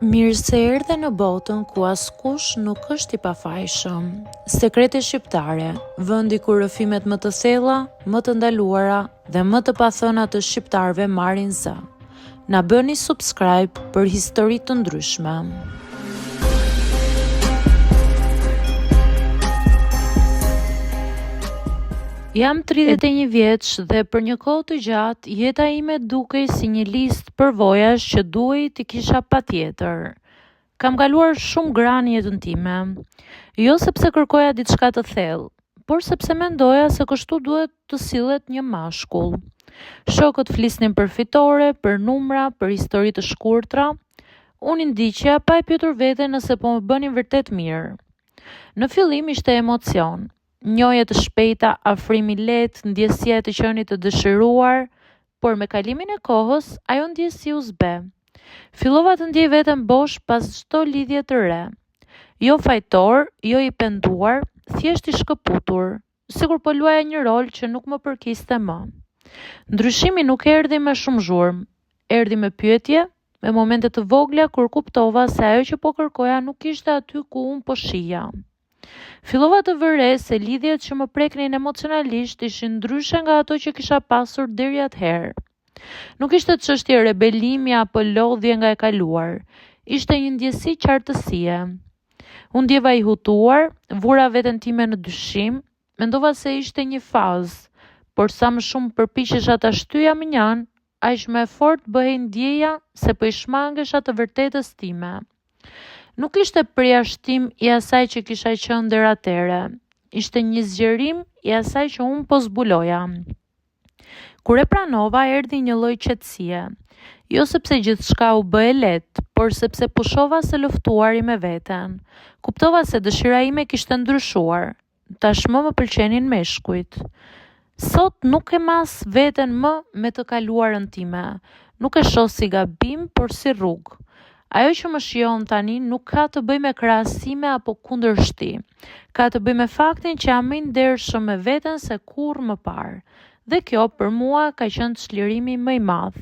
Mirë se erdhe në botën ku askush nuk është i pafajshëm. Sekrete shqiptare, vendi ku rrëfimet më të thella, më të ndaluara dhe më të pathëna të shqiptarëve marrin zë. Na bëni subscribe për histori të ndryshme. Jam 31 vjeç dhe për një kohë të gjatë jeta ime dukej si një listë përvojash që duhej t'i kisha patjetër. Kam kaluar shumë gra në jetën time. Jo sepse kërkoja diçka të thellë, por sepse mendoja se kështu duhet të sillet një mashkull. Shokët flisnin për fitore, për numra, për histori të shkurtra. Unë i ndiqja pa e pyetur veten nëse po më bënin vërtet mirë. Në fillim ishte emocion, njohje të shpejta, afrim i lehtë, ndjesia e të qenit të dëshiruar, por me kalimin e kohës ajo ndjesi u zbeh. Fillova të ndjej veten bosh pas çdo lidhje të re. Jo fajtor, jo i penduar, thjesht i shkëputur, sikur po luaja një rol që nuk më përkiste më. Ndryshimi nuk erdhi me shumë zhurmë, erdhi me pyetje, me momente të vogla kur kuptova se ajo që po kërkoja nuk ishte aty ku unë po shihja. Fillova të vë re se lidhjet që më preknin emocionalisht ishin ndryshe nga ato që kisha pasur deri atëherë. Nuk ishte çështje rebelimi apo lodhje nga e kaluar, ishte një ndjesi qartësie. U ndjeva i hutuar, vura veten time në dyshim, mendova se ishte një fazë, por sa më shumë përpiqesha ta shtyja mënjanë, aq më e fortë bëhej ndjeja se po i shmangesha të vërtetës time. Nuk ishte përjashtim i asaj që kisha qenë deri atëherë, ishte një zgjerim i asaj që unë po zbuloja. Kur e pranova, erdhi një lloj qetësie. Jo sepse gjithçka u bë e lehtë, por sepse pushova së luftuari me veten. Kuptova se dëshira ime kishte ndryshuar. Tashmë më pëlqenin meshkujt. Sot nuk e mas veten më me të kaluarën time. Nuk e shoh si gabim, por si rrugë. Ajo që më shijon tani nuk ka të bëjë me krahasime apo kundërshti. Ka të bëjë me faktin që jam më i ndershëm me veten se kurrë më parë. Dhe kjo, për mua, ka qenë çlirimi më i madh.